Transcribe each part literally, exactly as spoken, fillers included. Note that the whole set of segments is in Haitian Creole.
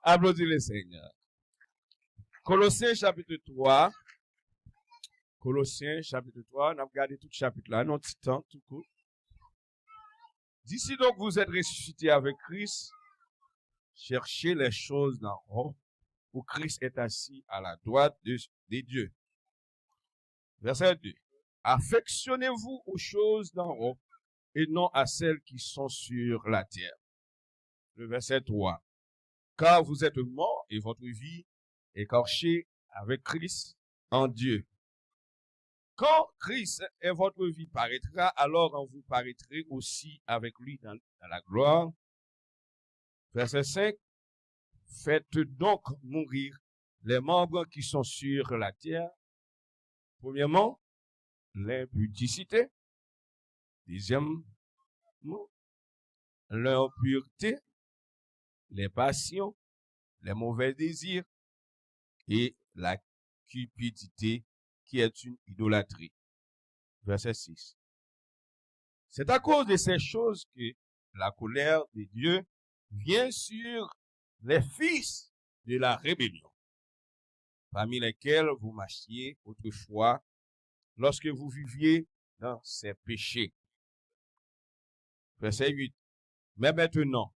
Aplodi le Senyè. Kolosyen chapit twa. Kolosyen chapit twa, n ap gade tout chapit la nan ti tan tou kout. Dit, si donc vous êtes ressuscités avec Christ, cherchez les choses d'en haut, où Christ est assis à la droite de, de Dieu. Verset deux. Affectionnez-vous aux choses d'en haut et non à celles qui sont sur la terre. Le verset trois. Car vous êtes morts et votre vie est cachée avec Christ en Dieu. Quand Christ est votre vie paraîtra, alors en vous paraîtrez aussi avec lui dans, dans la gloire. Verset cinq. Faites donc mourir les membres qui sont sur la terre. Premièrement, l'impudicité. Deuxièmement, l'impureté, les passions, les mauvais désirs et la cupidité qui est une idolâtrie. Verset six. C'est à cause de ces choses que la colère de Dieu vient sur les fils de la rébellion, parmi lesquels vous marchiez autrefois lorsque vous viviez dans ces péchés. Verset huit. Mais maintenant,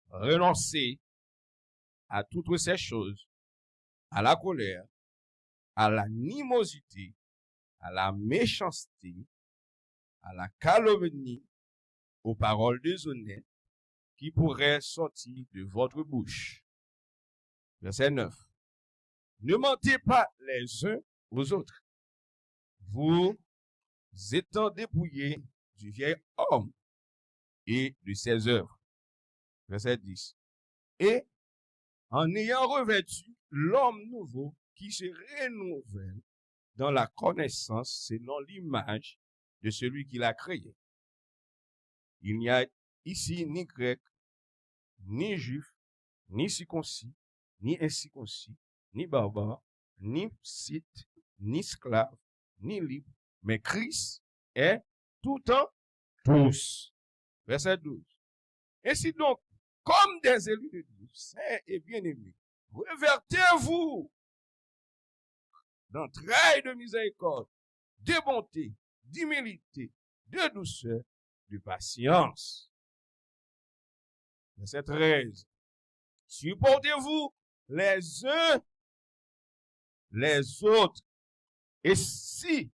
renoncez à toutes ces choses, à la colère, à l'animosité, à la méchanceté, à la calomnie, aux paroles déshonnêtes qui pourraient sortir de votre bouche. Verset neuf. Ne mentez pas les uns aux autres, vous étant dépouillés du vieil homme et de ses œuvres. Verset dix. Et en ayant revêtu l'homme nouveau qui se renouvelle dans la connaissance selon l'image de celui qui l'a créé. Il n'y a ici ni grec, ni juif, ni circoncis, ni incirconcis, ni barbare, ni scythe, ni esclave, ni libre, mais Christ est tout en tous. Verset douze. Ainsi donc, comme des élus de Dieu, saints et bien-aimés, revêtez-vous d'entrailles de miséricorde, de bonté, d'humilité, de douceur, de patience. Verset treize. Supportez-vous les uns les autres. Et si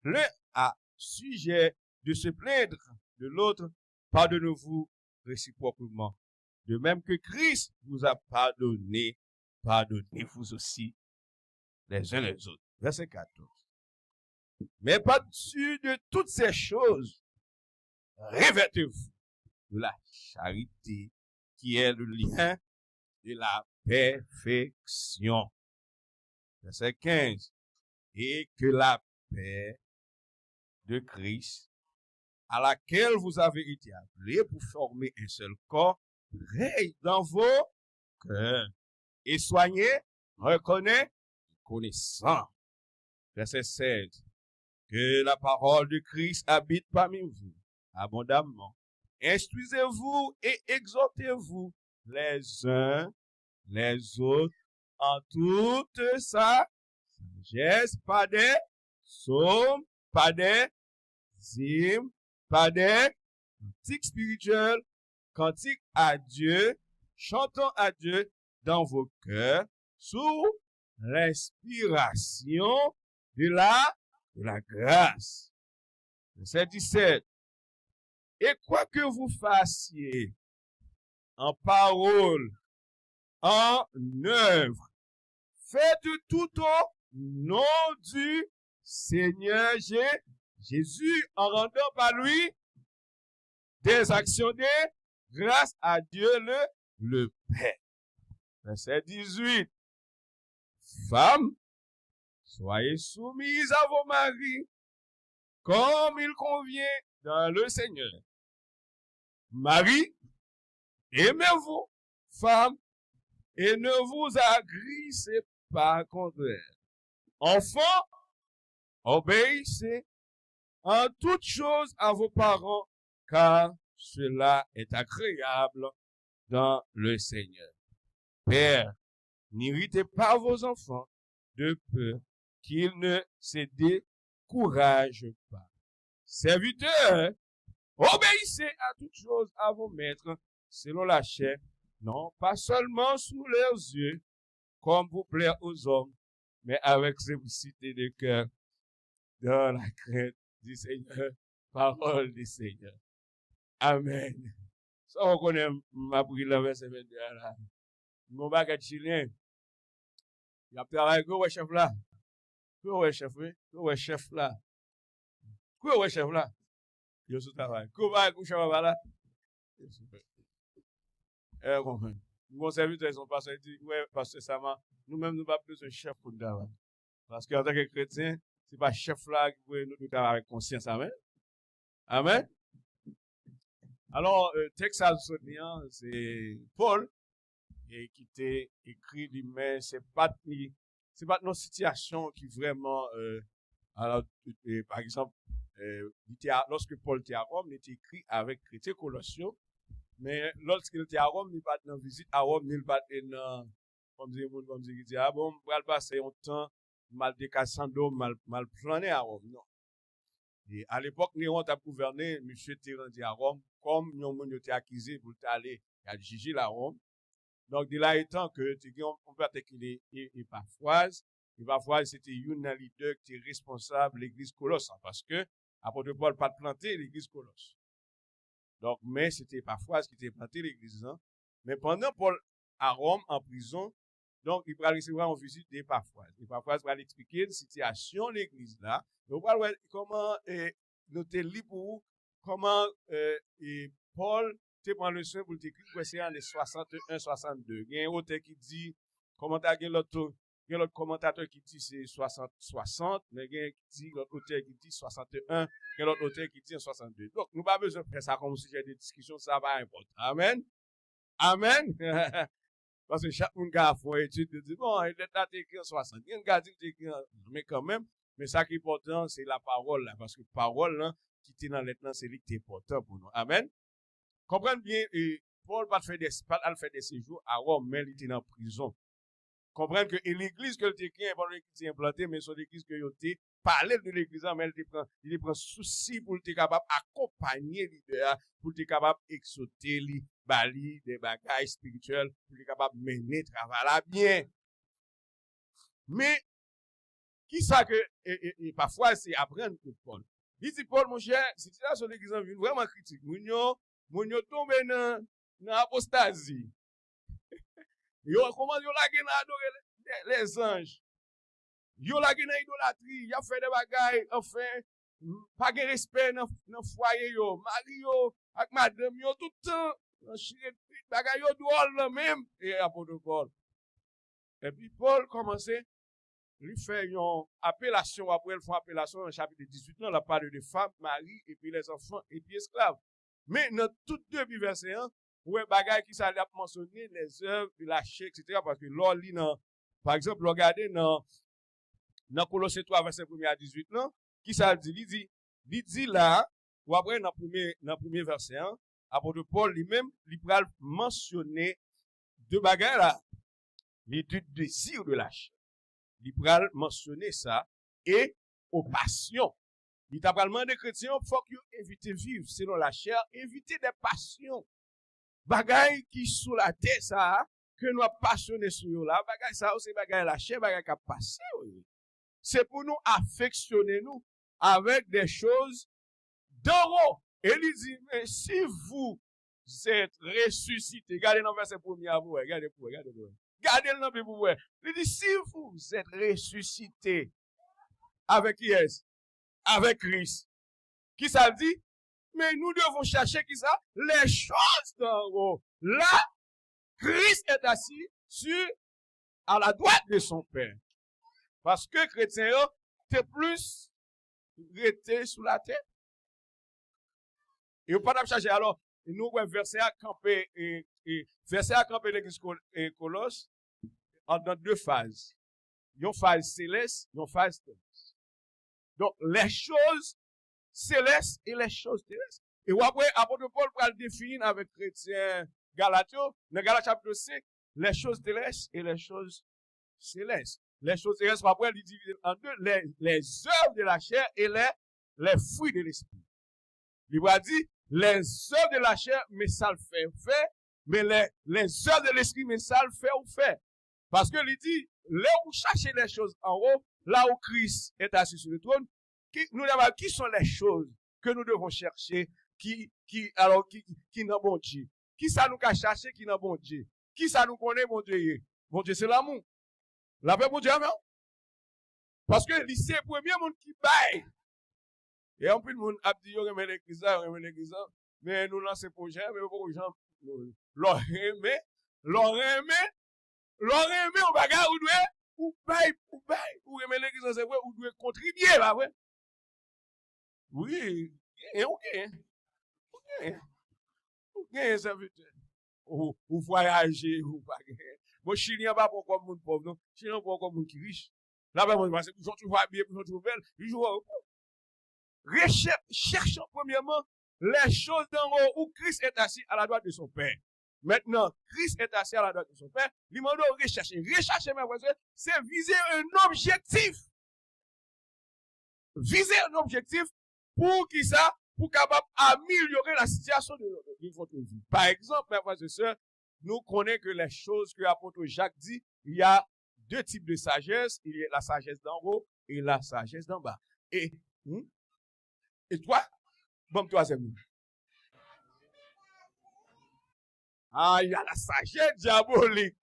l'un a sujet de se plaindre de l'autre, pardonnez-vous réciproquement. De même que Christ vous a pardonné, pardonnez-vous aussi les uns les autres. Verset quatorze. Mais par-dessus de toutes ces choses, revêtez-vous de la charité qui est le lien de la perfection. Verset quinze. Et que la paix de Christ, à laquelle vous avez été appelés pour former un seul corps, règne dans vos cœurs. Et soyez reconnaissants. Verset seize. Que la parole de Christ habite parmi vous abondamment. Instruisez-vous et exhortez-vous les uns les autres en toute sa sagesse, par des psaumes, par des hymnes, par des cantiques spirituels, cantiques à Dieu, chantons à Dieu dans vos cœurs sous l'inspiration de la, de la grâce. Verset dix-sept. Et quoi que vous fassiez en parole, en œuvre, faites tout au nom du Seigneur Jésus, en rendant par lui des actions de grâce à Dieu le, le Père. Verset dix-huit. Femmes, soyez soumises à vos maris, comme il convient dans le Seigneur. Maris, aimez vos femmes et ne vous aigrissez pas contre elles. Enfants, obéissez en toutes choses à vos parents, car cela est agréable dans le Seigneur. pères, n'irritez pas vos enfants, de peur qu'ils ne se découragent pas. Serviteurs, obéissez à toutes choses à vos maîtres selon la chair, non pas seulement sous leurs yeux, comme pour plaire aux hommes, mais avec simplicité de cœur, dans la crainte du Seigneur. Parole du Seigneur. Amen. Sa w konnen m ap ri nan vèsè vennde a la. Yon bagay chilyen. Y ap travay, kou wè chèf la. Kou wè chèf, wi. Kou wè chèf la. Kou wè chèf la. Yo sou travay. Kou bagay kou chèf la la. Yo sou travay. E, konprann. M gon sèvitè, se yon pastè, li di, wè, pastè Sama, nou menm nou pa bezwen chèf pou n travay. Paske antanke kretyen, se pa chèf la ki voye nou, nou travay avèk konsyans. Amen. Amen. Alò, tèks sa sot li an, se Pòl e ki te ekri li, men se pa t li, se pa t nan sitiyasyon ki vrèman, alò, pa egzanp, li te, lòske Pòl te a Wòm, li te ekri avèk kretyen Kolòs yo, men lòske li te a Wòm, li pa t nan vizit a Wòm, ni li pa t nan, kòmsi moun, kòmsi ki di, a bon, m pral pase yon tan, m al dekase sando m, m al, m al flannen a Wòm, non. E alepòk Newon t ap gouvène, misye te rande a Wòm kòm yon moun yo te akize pou l t ale, y al jije l a Wòm. Donk, de la etan ke te gen yon, yon pastè ki rele Epafraz. Epafraz se te youn nan lidè ki te responsab legliz Kolòs la, paske apot Pòl pa t plante legliz Kolòs. Donk, men se te Epafraz ki te plante legliz lan. Men pandan Pòl a Wòm an prizon, donk, li pral resevwa yon vizit de Epafraz. Epafraz pral eksplike l sitiyasyon legliz la. Nou pral wè kòman, e, nou te li pou ou, kòman, e, e, Pòl te pran leson pou l te ekri, kwè se ane swasanteyen, swasannde. Gen otè ki di, kòmantè, gen lòt tou, gen lòt kòmantatè ki di se swasant, swasant, men gen ki di, lòt otè ki di swasanteyen, gen lòt otè ki di an swasannde. Donk, nou pa bezwen fè sa kòm sijè de diskisyon, sa pa enpòtan. Amen. Amen. Paske chak moun ka fè yon etid, yo di, bon, lèt la te ekri an swasant. Gen moun ka di l te ekri an, men kanmenm, men sa ki enpòtan, se lapawòl la, paske pawòl lan ki te nan lèt lan, se li ki te enpòtan pou nou. Amen. Konprann byen, e, Pòl pa t fè de, pa t al fè de sejou a Wòm, men li te nan prizon. Konprann ke e legliz ke l te gen, pa t yon legliz ki te enplante, men se yon legliz ke yo te pale l de legliz la, men li te pran, li te pran sousi pou l te kapab akonpanye lidè a, pou l te kapab egzòte li, ba li de bagay espirityèl, pou l te kapab mennen travay la byen. Men, kisa ke, e, e, Epafraz te aprann de Pòl? Li di Pòl, monchè, sitiyasyon legliz lan vin vrèman kritik. Moun yo, moun yo tonbe nan, nan apostazi. Yo kòmanse, yo lage nan adore lè, lè, lèzanj. Yo lage nan idolatri, y ap fè de bagay, anfen, pa gen respè nan, nan fwaye yo. Mari yo ak madanm yo tout tan nan chire pit, bagay yo dwòl nan menm. E apot Pòl. Epi Pòl kòmanse, li fè yon apelasyon, w ap wè l fè yon apelasyon nan chapit dizuit lan, l ap pale de fanm, mari, epi lèzanfan, epi esklav. Men nan tout debi vèsè an, ou wè bagay ki sa l ap mansyone, les œuvres de la chair, et cetera. Paske lè w li nan, pa egzanp, lè w gade nan, nan Kolosyen twa, vèsè premye a dizuit lan, ki sa l di? Li di, li di la, w ap wè nan premye, nan premye vèsè an, apot Pòl li menm, li pral mansyone de bagay la. Les deux désirs de la chair. Li pral mansyone sa, e aux passions. Li ta pral mande kretyen yo, fòk yo evite viv selon lachè, evite de pasyon. Bagay ki sou latè sa a, ke nou ap pasyone sou yo la, bagay sa yo se bagay lachè, bagay k ap pase yo ye. Se pou nou afeksyone nou avec des choses d'en haut. E li di, men si vous êtes ressuscité, gade nan vèsè premye a pou wè, gade pou wè, gade pou wè. Gade l nan Bib pou wè. Li di, si vous êtes ressuscité avec qui est? Avec Christ. Kisa l di? Mais nous devons chercher kisa? Les choses d'en haut. Là, Christ est assis sur, à la droite de son Père. Paske kretyen yo te plis rete sou latè. Yo pa t ap chache. Alò, nou wè vèsè a kanpe, e, e, vèsè a kanpe legliz Kol-, e, Kolòs anndan de faz. Yon faz selès, yon faz tèrès. Donk, les choses célestes et les choses terrestres. E w ap wè, apot Pòl pral defini avèk kretyen Galat yo, nan Galat chapit senk, les choses terrestres et les choses célestes. Les choses terrestres, pa wè, li divize an de, les, les œuvres de la chair et les, les fruits de l'esprit. Li va di, les œuvres de la chair, men sa l fè, fè, men les, les œuvres de l'esprit, men sa l fè, ou fè. Paske li di, lè ou chache les choses en haut, là où Christ est assis sur le trône, ki, nou ta va, qui sont les choses que nous devons chercher, ki, ki, alors, ki, ki nan Bondye? Kisa nou ka chache ki nan Bondye? Kisa nou konnen Bondye ye? Bondye se lanmou. Lapè Bondye avè w. Paske li se premye moun ki bay. E anpil moun ap di yo renmen legliz la, yo renmen legliz la, men nou lanse pwojè, men yo poko janm. Lè w renmen, lè w renmen, lè w renmen yon bagay, ou dwe, ou bay, ou bay, ou renmen legliz la, se vre, ou dwe kontribye, pa vre? Wi, genyen, ou genyen. Ou genyen. Ou genyen sèvitè. Ou, ou vwayaje, ou pa genyen. Bon, Chili an pa pran w kòm moun pòv, non. Chili an pran w kòm moun ki rich. Lapè Bondye, paske pou jan w twouve abiye, pou jan w twouve bèl, li jwe yon Recherche, cherchons premièrement les choses d'en haut où Christ est assis à la droite de son Père. Maintenant, Christ est assis à la droite de son Père. Li mande w rechèche. Rechèche, men frè, se vize yon objektif. Vize yon objektif pou ki sa? Pou kapab amelyore la sitiyasyon de, de votre vie. Pa egzanp, men frè, se sè, nou konnen ke les choses que apôtre Jacques dit, il y a deux types de sagesse, il y a la sagesse d'en haut et la sagesse d'en bas. Et, hmm? Et toi? Bon, troisième mot. Ah, il y a la sagesse diabolique.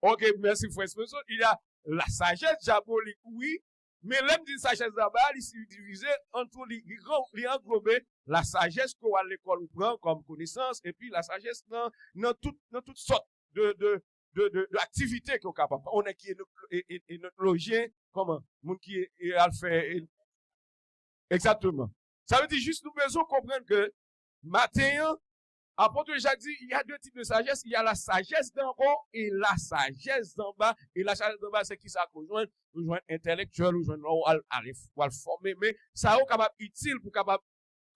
Ok, mèsi frè Spencer. Il y a la sagesse diabolique, wi. Men lè m di sajès daba, li divize an tou, li, li, li anglobe la sajès ke w al lekòl ou pran kòm konesans, epi la sajès nan, nan tout, nan tout sòt de, de, de, de, de aktivite ke w kapab. On est qui est, est, est, est notre logien, kòman? Moun ki e, e al fè, e, egzakteman. Sa vle di jis nou bezwen konprann ke maten an, apot Jak di, il y a deux types de sagesse, il y a la sagesse d'en haut et la sagesse d'en bas. E la sajès d'en bas, se ki sa ke w jwenn? Ou jwenn entèlektyèl, ou jwenn lè w al, al, w al fòme. Men sa yo kapab itil pou kapab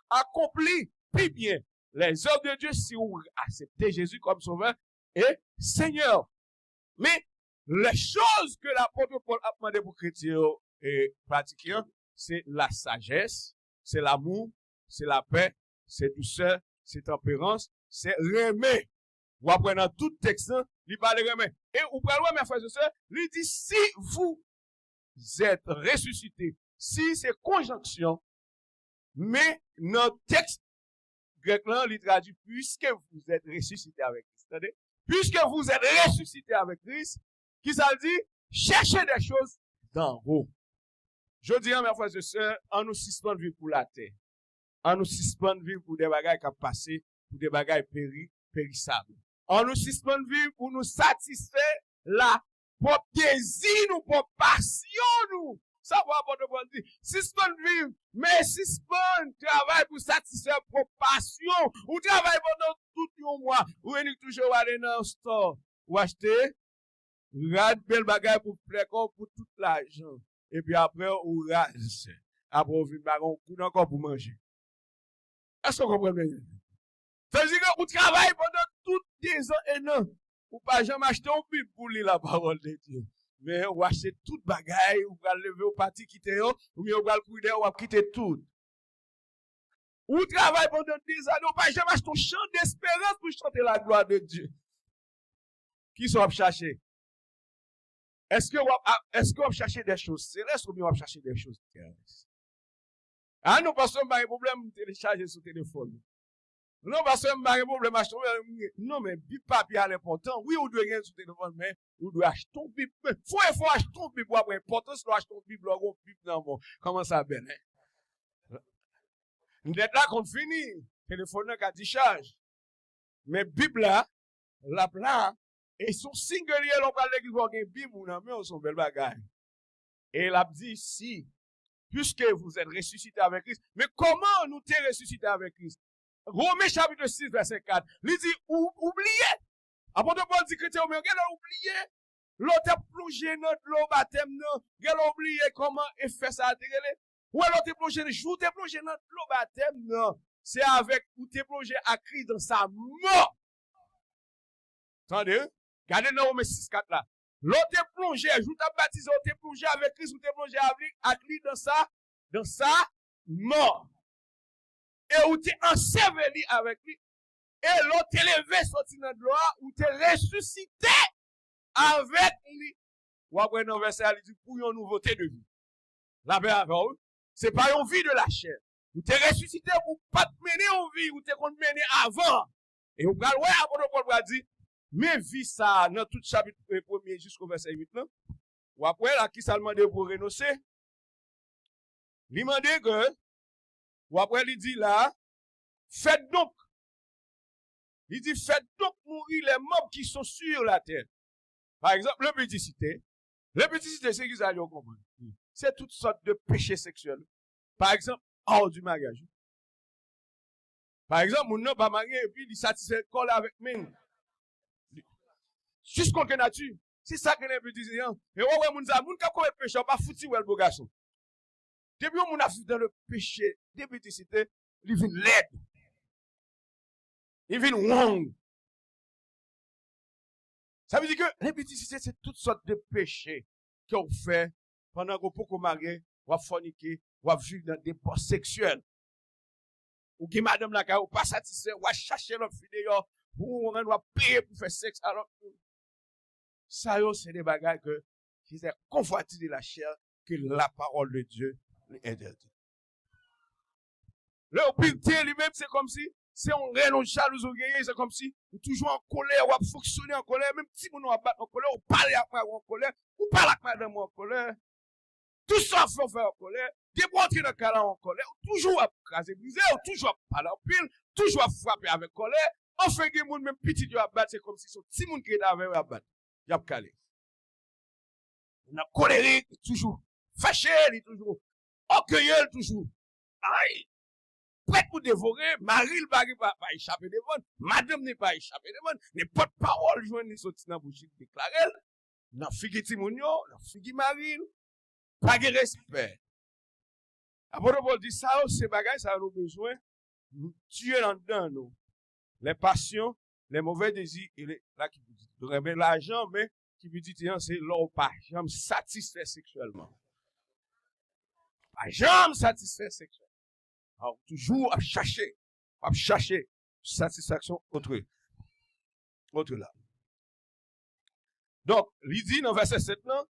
akonpli pi byen les œuvres de Dieu si w aksepte Jezi kòm Sovè e Senyè. Men, les choses que l'apôtre Paul ap mande pou kretyen yo e pratike an, se la sagesse, se l'amour, se la paix, se douceur, se tempérance, se renmen. W ap wè nan tout tèks lan, li pale renmen. E ou pral wè, mes frères et sœurs, li di, si vous êtes ressuscités, si se konjonksyon, men nan tèks grèk lan, li tradui, puisque vous êtes ressuscités avec Christ. Tande? Puisque vous êtes ressuscités avec Christ, ki sa l di? Cherchez des choses d'en haut. Jodi a, mes frères et sœurs, an nou sispann viv pou latè. An nou sispann viv pou de bagay k ap pase, pou de bagay peri, perisab. An nou sispann viv pou nou satisfè la pwòp dezi nou, pwòp pasyon nou. Sa pou apot Pòl di, sispann viv, men sispann travay pou satisfè pwòp pasyon. Ou travay pandan tout yon mwa, ou vini touche w ale nan yon store, ou achte rad bèl bagay pou flè kò w pou tout lajan. Epi apre ou raz. Apre ou vin pa gen yon goud ankò pou manje. Èske w konprann mwen? Sa vle di ke ou travay pandan tout dezan, en an. Ou pa janm achte yon bib pou li la parole de Dieu. Men ou achte tout bagay, ou pral leve, ou pati kite yo, oubyen ou pral kouri dèyè, w ap kite tout. Ou travay pandan dezane, ou pa janm achte yon chan desperans pou chante la gloire de Dieu. Kisa w ap chache? Èske w ap, èske w ap chache des choses célestes oubyen w ap chache des choses terrestres? Ah non, pastè, m pa gen pwoblèm, m telechaje sou telefòn. Non, pastè, m pa gen pwoblèm, achte yon, non, men bib papye a l enpòtan. Wi, ou dwe gen sou telefòn, men ou dwe achte yon bib. Men fò efò achte yon bib, w ap wè enpòtans lè w achte yon bib, lè w gen yon bib nan men w. Kòman sa bèl, en? Nèt la konn fini, telefòn nan ka dichaj. Men bib la, l ap la, e se yon siy ke li ye lè w pral legliz, w gen bib ou nan men w, se yon bèl bagay. E l ap di, si, puisque vous êtes ressuscités avec Christ. Men kòman nou te resisite avèk Kris? Women chapit sis, vèsè kat, li di, ou, ou bliye. Apot Pòl di kretyen yo, men gen lè ou bliye. Lè w t ap plonje nan dlo batèm nan, gen lè w bliye kòman efè sa a te rele. Ou wè lè w te plonje, jou w te plonje nan dlo batèm nan, se avèk ou te plonje ak Kris dans sa mort. Tande, wi. Gade nan Women sis kat la. Lè w te plonje, jou w t ap batize, w te plonje avèk Kris, ou te plonje avèk li, ak li dans sa, dans sa mort. E ou te anseveli avèk li. E lè w te leve soti nan dlo a, ou te resisite avèk li. W ap wè nan vèsè a, li di, pou yon nouvote de vi. Lapè avè w, wi. Se pa yon vi de lachè. Ou te resisite, ou pa t mennen yon vi ou te konn mennen avan. E ou pral wè, apot Pòl pral di, men vi sa a, nan tout chapit, eh, premye jisko vèsè uit lan, w ap wè la, ki sa l mande pou w renonse. Li mande ke, w ap wè li di la, faites donc. Li di, faites donc mourir les membres qui sont sur la terre. Pa egzanp, lenpidisite. Lenpidisite, se ki sa li yo konprann? Se tout sòt de peche seksyèl. Pa egzanp, hors du mariage. Pa egzanp, moun nan pa marye epi li satisfè kò l avèk men. Jis kontre nati. Se sa ke lenpidisite an. E w wè moun sa, moun k ap komèt peche, w pa fouti wè l bo gason. Depi yon moun ap viv dans le péché, lenpidisite, li vin lèd. Li vin wrong. Sa vle di ke lenpidisite se tout sòt de peche ke w fè pandan ke w poko marye, w ap fònike, w ap viv nan debòs seksyèl. Ou gen madanm lakay ou, pa satisfè, w al chache lòt fi deyò, ou konprann, w ap peye pou fè sèks a lòt moun. Sa yo, se de bagay ke, ki se konvwati de la chè, ke la parole de Dieu li entèdi. Lè w pite li menm, se kòmsi se yon rèn, yon jalouzi w genyen, se kòmsi ou toujou an kolè, w ap fonksyone an kolè, menm timoun w ap bat an kolè, ou pale ak mari w an kolè, ou pale ak madanm ou an kolè. Tout sa w ap fè, w fè an kolè. Depi w antre nan kay la, w an kolè. Ou toujou ap kraze brize, ou toujou ap pale anpil, toujou ap frape avèk kòlè. Anfen, gen moun, menm pitit yo ap bat, se kòmsi se yon timoun ki ret avè yo, y ap bat. Y ap kale. Moun nan kolerik, li toujou fache, li toujou ògeye, li toujou, ay, prèt pou devore, mari l pa gen, pa, pa echape devan l, madanm ni pa echape devan l, nenpòt pawòl jwenn li soti nan bouch li, li deklare l, nan figi timoun yo, nan figi mari l, pa gen respè. Apot Pòl di, sa yo, se bagay sa yo nou bezwen nou tiye anndan nou. Les passions, les mauvais désirs, e le, la ki piti. Nou renmen lajan, men ki piti an, se lè w pa janm satisfè seksyèlman. Pa janm satisfè seksyèlman. Ou toujou ap chache, ap chache satisfaction autre, autre là. Donk, li di nan vèsè sèt lan,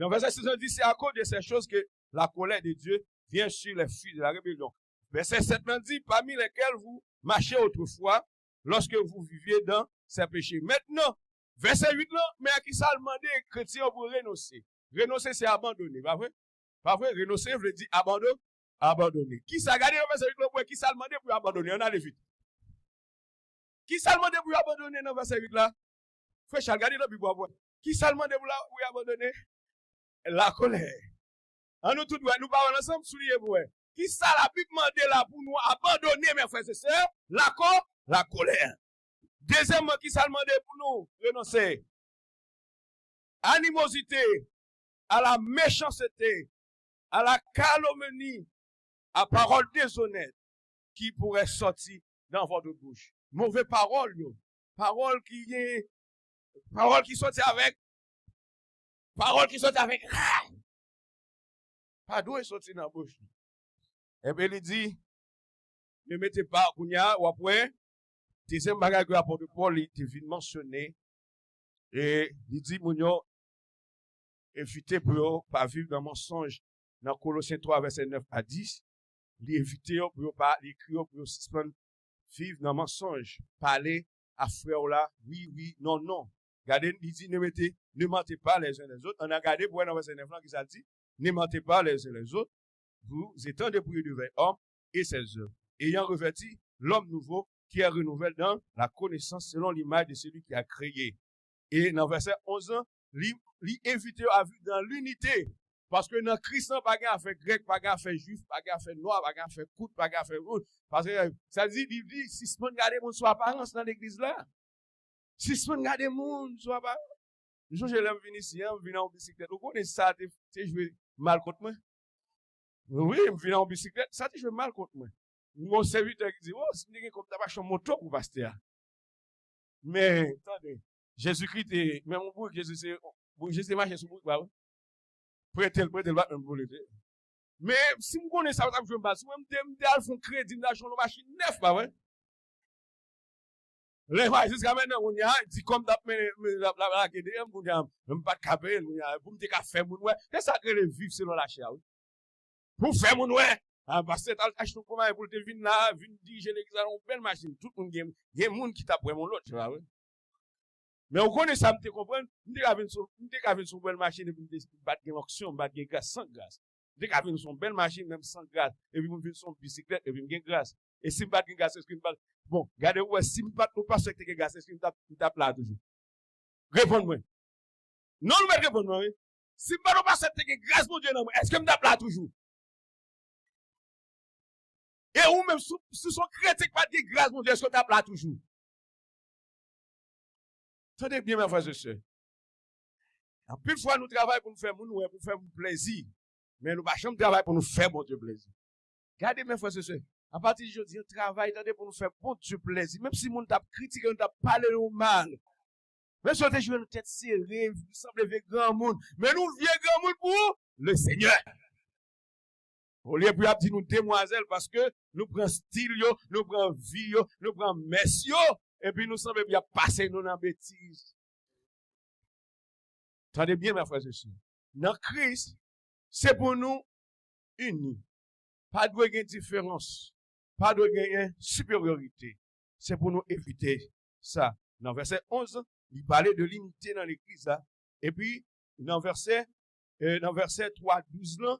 nan vèsè sèt lan di, c'est à cause de ces choses que la colère de Dieu vient sur les fils de la rébellion. Vèsè sèt lan di, parmi lesquels vous marchiez autrefois, lorsque vous viviez dans ces péchés. Mentnan, vèsè uit lan, men a ki sa l mande kretyen yo pou renonse? Renonse, se abandone, pa vre? Pa vre? Renonse vle di abandone. Abandone. Kisa? Gade nan vèsè uit lan pou wè kisa l mande pou yo abandone. Ann ale vit. Kisa l mande pou yo abandone nan vèsè uit la? Frè Chal, gade nan Bib ou ap wè. Kisa l mande pou la, pou yo abandone? Lakolè. Ann nou tout wè, nou pawòl ansanm, souliye pou wè. Kisa Labib mande la pou nou abandone, mes frères et sœurs? Lako-, lakolè. Dezyèmman, kisa l mande pou nou renonse? Animosité, à la méchanceté, à la calomnie, à parole déshonnête qui pourrait sortir dans votre bouche. Move pawòl yo. Pawòl ki gen, pawòl ki soti avèk, pawòl ki soti avèk raj. Pa dwe soti nan bouch nou. Epi li di, ne mettez pas, kounye a, w ap wè, dezyèm bagay ke apot Pòl li te vin mansyone, e li di moun yo, evite pou yo pa viv nan mansonj. Nan Kolosyen twa, vèsè nèf a dis, li evite yo pou yo pa, li ekri yo pou yo sispann viv nan mansonj, pale a frè w la, wi, wi, non, non. Gade, li di, ne mettez, ne mentez pas les uns les autres. Ann al gade pou wè nan vèsè nèf lan, ki sa l di, ne mentez pas les uns les autres, vous étant dépouillés de vieil homme et ses œuvres, ayant revêtu l'homme nouveau qui est renouvelé dans la connaissance selon l'image de celui qui a créé. E nan vèsè onz lan, li, li envite yo a viv dans l'unité. Paske nan Kris lan, pa gen afè grèk, pa gen afè jwif, pa gen afè nwa, pa gen afè kout, pa gen afè wout. Paske sa di, li di, sispann gade moun sou aparans nan legliz la. Sispann gade moun sou aparans. M sonje lè m vin isi an, m vin an yon bisiklèt. Ou konnen sa te, te jwe mal kont mwen? Wi, m vin an yon bisiklèt, sa te jwe mal kont mwen. M gen yon sèvitè ki di, o, si m te gen kòb, m t ap achte yon moto pou pastè a. Men, tande, Jezikri te, menm yon bourik, Jezi se, bourik, Jezi te mache sou bourik, pa vre? Prete l, prete l, pa t menm pou li te. Men, si m konnen sa, m t ap jwe m bal. Si mwen, m te, m te al fè yon kredi, m t al achte yon machin nèf, pa vre? Lè w a jiska mentnan, kounye a, di kòm t ap mennen, men, l ap, l ap lage deyò m, kounye a, m pa t ka peye l, kounye a, pou m te ka fè moun wè. Se sa k rele viv selon lachè a, wi. Pou fè moun wè. A, pastè t al achte yon gwo machin pou l te vin la, vin dirije legliz la nan yon bèl machin. Tout moun gen, gen moun ki t ap wè m yon lòt jan, pa vre? Men ou konnen sa m te konprann, m te ka vin sou, m te ka vin sou bèl machin epi m te, m pa t gen onksyon, m pa t gen gras, san gras. M te ka vin sou yon bèl machin, menm san gras, epi m vin sou yon bisiklèt, epi m gen gras. E si m pa t gen gras, èske m pa t, bon, gade ou wè, si m pa t yon pastè ki te gen gras, èske m t ap, m t ap la toujou? Reponn mwen. Non, nou mèt reponn mwen, wi. Si m pa t yon pastè ki te gen gras Bondye nan mwen, èske m t ap la toujou? E ou menm, si, si w se yon kretyen ki pa t gen gras Bondye, èske w t ap la toujou? Tande byen, mè frè e sè. Anpil fwa, nou travay pou nou fè moun wè, pou fè moun plezi. Men nou pa janm travay pou nou fè Bondye plezi. Gade, mè frè e sè, apati de jodi an, travay, tande, pou nou fè Bondye plezi. Menm si moun t ap kritike nou, t ap pale nou mal. Menm si w te jwenn tèt sere, nou sanble vye granmoun. Men nou vye granmoun pou le Senyè. Olye pou y ap di nou demwazèl, paske nou pran stil yo, nou pran vi yo, nou pran mès yo, epi nou sanble y ap pase nou nan betiz. Tande byen, mè frè e sè. Nan Kris, se pou nou ini. Pa dwe gen diferans. Pa dwe genyen siperyorite. Se pou nou evite sa. Nan vèsè onz, li pale de linite nan legliz la. Epi, nan vèsè, eh, nan vèsè twa douz lan,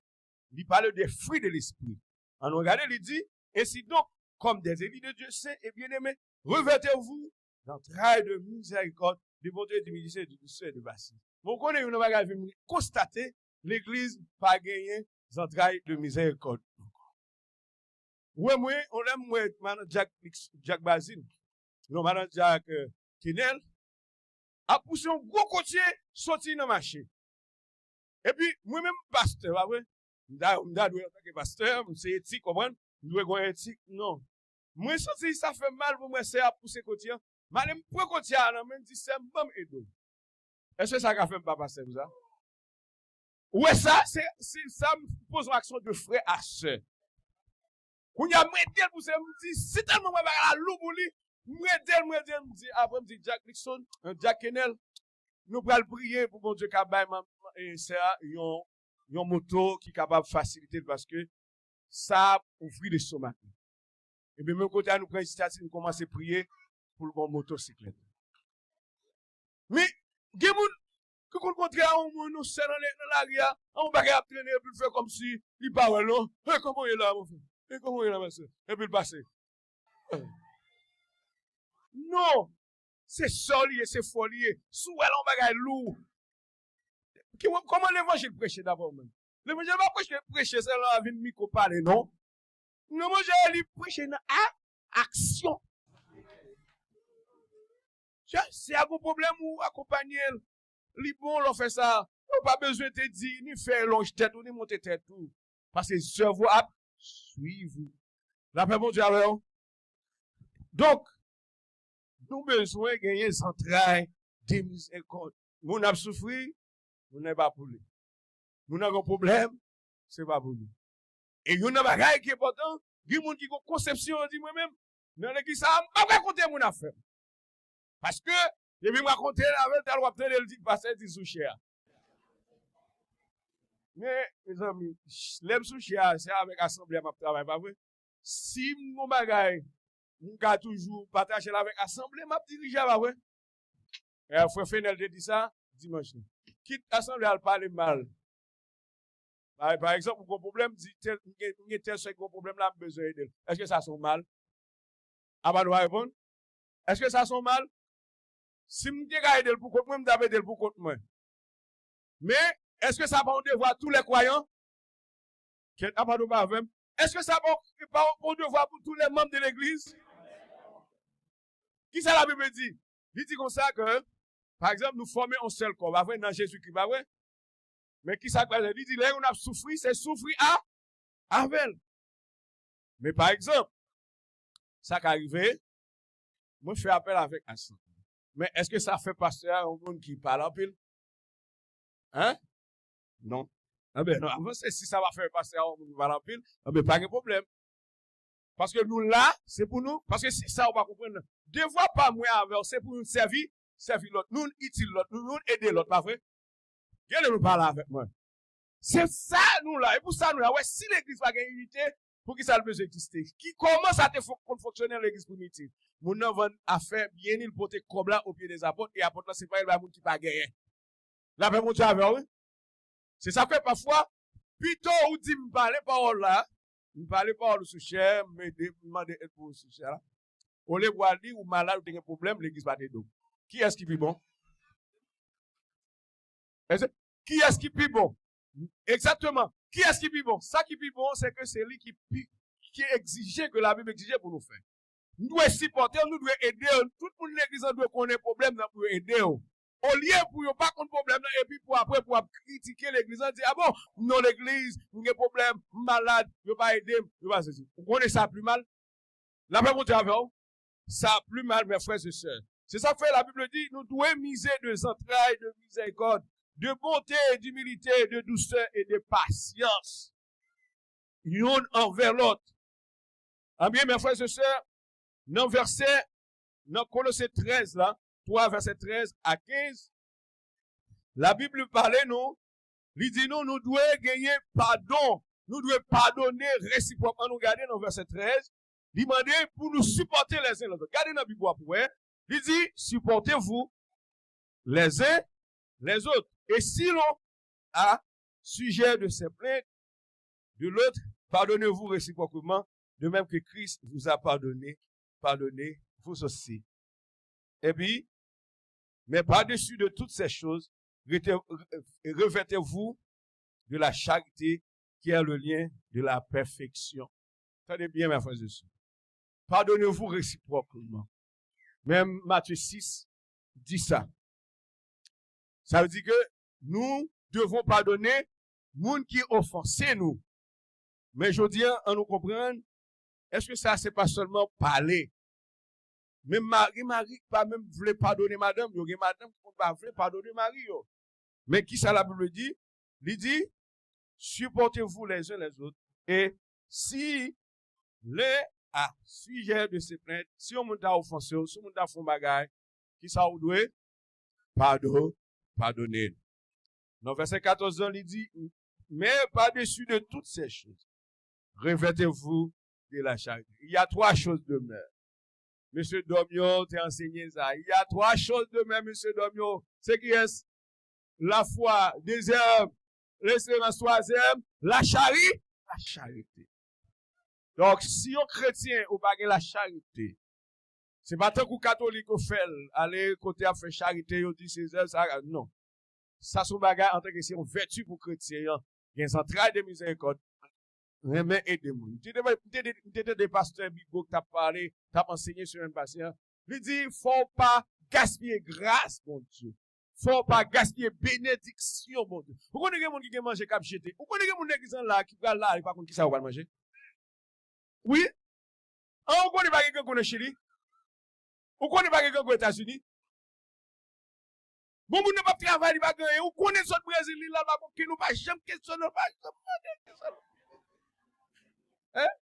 li pale de fwi de lespri. Ann nou gade, li di, ainsi donc, comme des élus de Dieu saint et bien-aimé, revêtez-vous d'entrailles de miséricorde, de bonté, d'humilité, de douceur, de patience. Bon, konnen yon bagay vin konstate, legliz pa genyen zantray de mizèrikòd ankò. Ou wè mwen, yon lè m wè madan Jack, Jack Bazin, non, madan Jack, eh, Kenel, ap pouse yon gwo kotye soti nan mache. Epi, mwen menm pastè, pa vre? M ta, m ta dwe antanke pastè, m se etik, konprann? M dwe gen etik, non. Mwen santi sa fè m mal pou m wè sè a ap pouse kotye an. M ale m pran kotye a nan men m, di, sè m, ban m ede w. Èske sa ka fè m pa pastè pou sa? Ou wè sa, se, se sa m poze yon aksyon de frè a sè. Kounye a, m ede l pou sè, m di, si tèlman mwen bagay la lou pou li, m ede l, m ede l, m di, apre m di, Jack Nixon, eh, Jack Kenel, nou pral priye pou Bondye ka bay man, man, eh, sè a yon, yon moto ki kapab fasilite l, paske sa ap ouvri lestomak li. Epi menm kote a, nou pran inisyativ, nou kòmanse priye pou l gon motosiklèt. Men, gen moun ki konn kontre a yon moun, yon sè nan, nan lari a, a yon bagay ap trennen, epi l fè kòmsi li pa wè l non. Hey, kòman w ye la, mon frè? Hey, kòman w ye la, ma sè? Epi l pase. Non! Se sè w li ye, se frè w li ye. Si w wè l yon bagay lou, ki, kòman levanjil preche dapre w menm? Levanjil pa preche, preche sèlman a vin mikwo pale, non. Levanjil li preche nan a, aksyon. Sè, sè a gon pwoblèm, ou akonpanye l. Li bon lè w fè sa. Ou pa bezwen te di, ni fè lonj tèt ou, ni monte tèt ou. Paske zèv ou ap swiv ou. Lapè Bondye avè w. Donk, nou bezwen genyen zantray de mizèrikòd. Moun ap soufri, moun nan pa pou li. Moun nan gen pwoblèm, se pa pou li. E youn nan bagay ki enpòtan, gen moun ki gen konsepsyon, yo di, mwen menm, nan legliz sa a, m pa pral konte moun afè m. Paske, depi m rakonte l avè l, talè w ap tande l di, pastè di sou chè a. Men, mezanmi, lè m sou chè a, se avèk asanble a m ap travay, pa vre? Si m gon bagay, m ka toujou pataje l avèk asanble m ap dirije a, pa vre? E frè Fenel te di sa dimanch lan. Kit asanble a al pale mal. Pa, pa egzanp, ou gon pwoblèm, di tèl, m gen, m gen tèl sè ki gon pwoblèm la, m bezwen ede l. Èske sa se yon mal? Apa nou pa reponn? Èske sa se yon mal? Si m te ka ede l pou kont mwen, m t ap ede l pou kont mwen. Men, èske sa pa yon devwa tou lè kwayan? Kèt, apa nou pa avè m? Èske sa pa, pa yon devwa pou tou lè manm de legliz? Kisa Labib di? Li di konsa ke, pa egzanp, nou fòme yon sèl kò, pa vre, nan Jezikri, pa vre? Men kisa k pase? Li di, lè youn ap soufri, se soufri a, avè l. Men pa egzanp, sa ka rive, mwen fè apèl avèk asanble. Men èske sa fè pastè a yon moun ki pale anpil? Hein? Non. Enben, non, avanse. Si sa pa fè pastè a yon moun ki pale anpil, enben, pa gen pwoblèm. Paske nou la, se pou nou. Paske se sa ou pa konprann nan. Devwa pa mwen avè w, se pou nou sèvi, sèvi lòt. Nou itil lòt, nou, nou ede lòt, pa vre? Gen lè nou pale avèk mwen. Se sa nou la. E pou sa nou la. Wè, si legliz pa gen inite, pou ki sa l bezwen egziste? Ki, kòman sa te fon-, konn fonksyone an legliz primiti? Moun nan vann afè byen li, l pote kòb la o pye dè apòt, e apòt la se pa l bay moun ki pa genyen. Lapè Bondye avè w, wi. Se sa k fè pafwa, pito ou di m pale pawòl la, m pale pawòl ou sou chè, m ede, m mande èd pou ou sou chè la. Olye pou al di ou malad, ou te gen pwoblèm, legliz pa t ede w. Kiyès ki pi bon? Èske, kiyès ki pi bon? Egzakteman. Kiyès ki pi bon? Sa ki pi bon, se ke se li ki pi, ki egzije, ke Labib egzije pou nou fè. Nou dwe sipòte l, nou dwe ede l. Tout moun legliz lan dwe konnen pwoblèm nan pou yo ede w. Olye pou yo pa konn pwoblèm nan, epi pou apre pou ap kritike legliz lan, di, "A bon, m nan legliz, m gen pwoblèm, m malad, yo pa ede m, yo pa sezi." Ou konnen sa pli mal? Lapè Bondye avè w. Sa pli mal, mes frères et sœurs. Se sa k fè Labib di, nou dwe mize de zantray de mizèrikòd, de bonte, d'imilite, de dousè e de pasyans. Youn anvè lòt. Ebyen, mes frères et sœurs, nan vèsè, nan Kolose trèz la, twa vèsè trèz a kenz, Labib li pale nou, li di nou, nou dwe genyen padon, nou dwe padone resipwòk. Ann nou gade nan vèsè trèz, li mande pou nou sipòte lèzen lèzòt. Gade nan Bib ou ap wè, li di, supportez-vous les uns les autres. Et si l'un a sujet de ses plaintes de l'autre, pardonnez-vous réciproquement, de même que Christ vous a pardonné, pardonnez-vous aussi. Epi, mais par-dessus de toutes ces choses, rete-, revêtez-vous de la charité, qui est le lien de la perfection. Tande byen, mes frères et sœurs. Pardonnez-vous réciproquement. Menm Matye sis di sa. Sa vle di ke nou devon padone moun ki ofanse nou. Men jodi a, ann nou konprann, èske sa se pa sèlman pale? Men mari, mari ki pa menm vle padone madanm yo, gen madanm ki konn pa vle padone mari yo. Men ki sa Labib di? Li di, supportez-vous les uns les autres. Et si l'un a sujet de ses plaintes, si yon moun ta ofanse w, si yon moun ta fè yon bagay, ki sa ou dwe? Padon, padone l. Nan vèsè katòz lan, li di, mais par-dessus de toutes ces choses, revêtez-vous de la charité. Il y a trois choses demeurent. Mesye Dòm yo te ansenye sa. Il y a trois choses demeurent, mesye Dòm yo. Se kiyès? La foi, deuxième, l'espérance, troisième, la chari-, la charité. Donk, si yon kretyen ou pa gen la charité, se pa tankou katolik yo fè l, ale kote ap fè charite, yo di se zèv sa, non. Sa se yon bagay antanke se yon vèti pou kretyen an. Gen zantray de mizèrikòd, renmen ede moun. M te, te, te, te, te tande pastè Bigo k t ap pale, t ap ansenye semèn pase a. Li di, fò w pa gaspiye gras Bondye. Fò w pa gaspiye benediksyon Bondye. Ou konnen gen moun ki gen manje k ap jete. Ou konnen gen moun legliz lan la ki pral la, li pa konn ki sa yo pral manje. Wi. An, ou konnen pa gen grangou nan Chili? Ou konnen pa gen grangou Etazini? Bon, moun nan p ap travay, li pa gen anyen. Ou konnen sot Brezil, li la, li pa koken, ou pa janm kesyone, ou pa janm mande kesyon. Hein?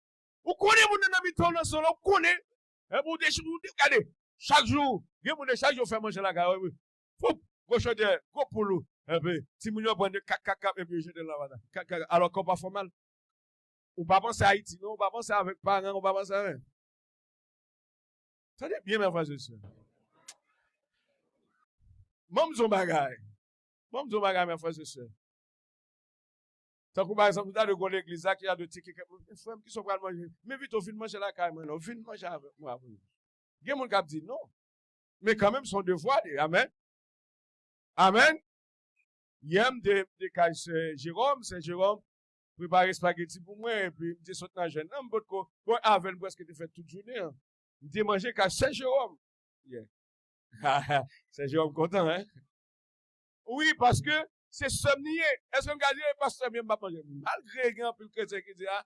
Ou konnen moun nan nan mitan w nan zòn, ou konnen. Epi ou de, ou de, gade, chak jou, gen moun de chak jou fè manje lakay, wi, wi. Foup, gwo chòdyè, gwo poul ou. Epi, timoun yo pran de kak, kak, kak, epi yo jete l nan vana. Kak, kak, alò kò pa fè mal. Ou pa panse Ayiti, non, ou pa panse avèk paran, ou pa panse avèk. Tande byen, mes frères et sœurs. Ban m di yon bagay. Ban m di yon bagay, mes frères et sœurs. Tankou, pa egzanp, nou ta dwe gon legliz la ki ta dwe tcheke kèk moun. Frè m, kisa w pral manje? Men pito vin manje lakay mwen, non. Vin manje avèk mwen apre. Gen moun k ap di non. Men kanmenm, se yon devwa li. Amèn. Amèn. Yè, m te, m te kay sè Jeròm, sè Jeròm prepare espageti pou mwen, epi m te sot nan jèn nan, m potko, bon, avè l, m prèske te fè tout jounen an. M te manje kay sè Jeròm. Yeah. Sè Jeròm kontan, hein? Wi, paske se sè m li ye. Èske m ka di, "Ey, pastè, byen m p ap manje"? Malgre gen anpil kretyen ki di, a,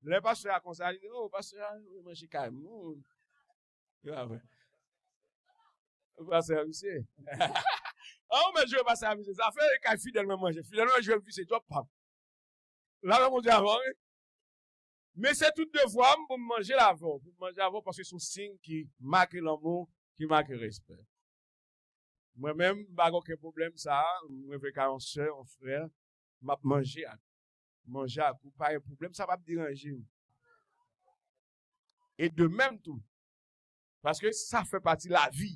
lè pastè a konsa, li di, "O, pastè a manje kay moun." Yo, a vre. Pastè a visye. An, ou mèt jwe pastè a visye. Zafè e kay fidèl mwen manje. Fidèl mwen jwe visye twòp pap. Lamè Bondye avè w, wi. Men se tout devwa m pou m manje avè w, pou m manje avè w, paske se yon siy ki make lanmou, ki make respè. Mwen menm, m pa gen okenn pwoblèm sa a, mwen vle ka yon sè, yon frè, m ap manje ak, manje ak ou, pa gen pwoblèm, sa p ap deranje m. E de menm tou, paske sa fè pati lavi.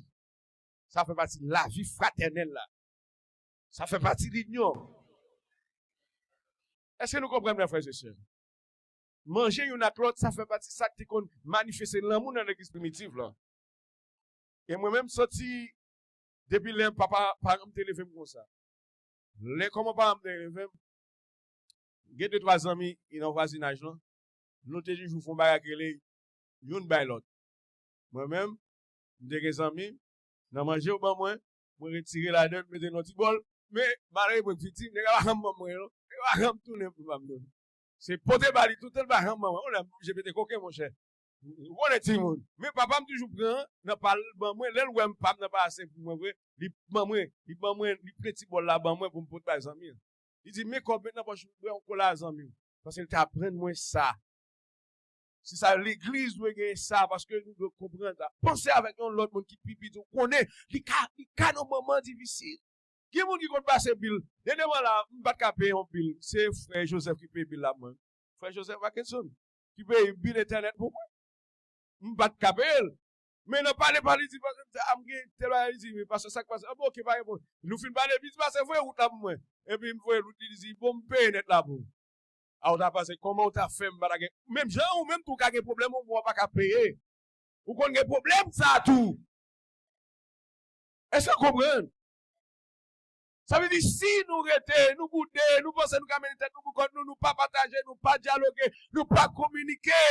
Sa fè pati lavi fratènèl la. Sa fè pati linyon. Èske nou konprann mwen, frè e sè? Manje youn ak lòt, sa fè pati sa ki te konn manifeste lanmou nan legliz primitif la. E mwen menm, soti depi lè papa, paran m te leve m konsa. Lè kòman paran m te leve m, gen de twa zanmi ki nan vwazinaj lan, nou te toujou fè yon bagay ki rele youn bay lòt. Mwen menm, m te gen zanmi m, nan manje yo ban mwen, mwen retire ladan l, mete nan ti bòl, men malere mwen piti, nèg la pa janm ban mwen non, nèg la pa janm tounen pou ban m non. Se pote ba li toutan, l pa janm ban mwen. Yon lè m oblije pete koken, monchè. Ou konnen timoun. Men papa m toujou pran nan pa l ban mwen. Lè l wè m pa m nan pa ase pou mwen vre, li ban mwen, li ban mwen, li pran ti bòl la ban mwen pou m pot bay zanmi an. Li di, "Men kòb, met nan pòch ou, bwè yon kola zanmi w." Paske l te aprann mwen sa. Se sa, legliz dwe gen sa, paske nou dwe konprann sa. Panse avèk yon lòt moun ki pi piti, ou konnen, li ka, li ka nan moman difisil. Gen moun ki konn pase bil. Dènyèman la, m pa t ka peye yon bil. Se frè Joseph ki peye bil la pou mwen. Frè Joseph Mackenson, ki peye bil entènèt pou mwen. M pa t ka peye l. Men nan pale, pale, li di, "Pastè, a m gen tèl bagay," li di, "Men pastè, sa k pase?" "A, bon, oke, pa gen pwoblèm." Nou fin pale, li di, "Pastè, voye wout la pou mwen." Epi m voye wout, li di, "Bon, m peye nèt la pou ou." A, ou ta panse, kòman ou ta fè m pa ta gen, menm jan ou menm tou ka gen pwoblèm, ou pa ka peye. Ou konn gen pwoblèm sa tou. Èske w konprann? Sa vle di, si nou rete, nou boude, nou panse nou ka mennen tèt nou pou kont nou, nou pa pataje, nou pa dyaloge, nou pa kominike,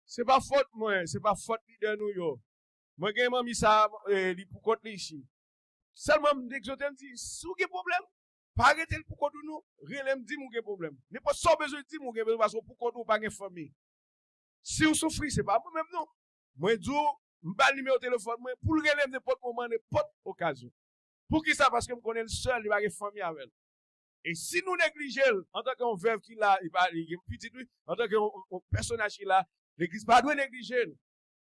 se pa fòt mwen, se pa fòt lidè nou yo. Mwen gen manmi sa, eh, li pou kont li isit. Sèlman m egzòte, m di, si w gen pwoblèm, pa rete l pou kont ou non. Rele m, di m ou gen pwoblèm. Nenpòt sa w bezwen, di m ou gen bezwen, paske w pou kont ou, ou pa gen fanmi. Si w soufri, se pa mwen menm non. Mwen di w, m ba l nimewo telefòn mwen, pou l rele m nenpòt moman, nenpòt okazyon. Poukisa? Paske m konnen l sèl, li pa gen fanmi avè l. E si nou neglije l, antanke yon vèv ki la, li pa, li gen pitit, wi, antanke yon, yon, yon pèsonaj ki la, legliz pa dwe neglije l.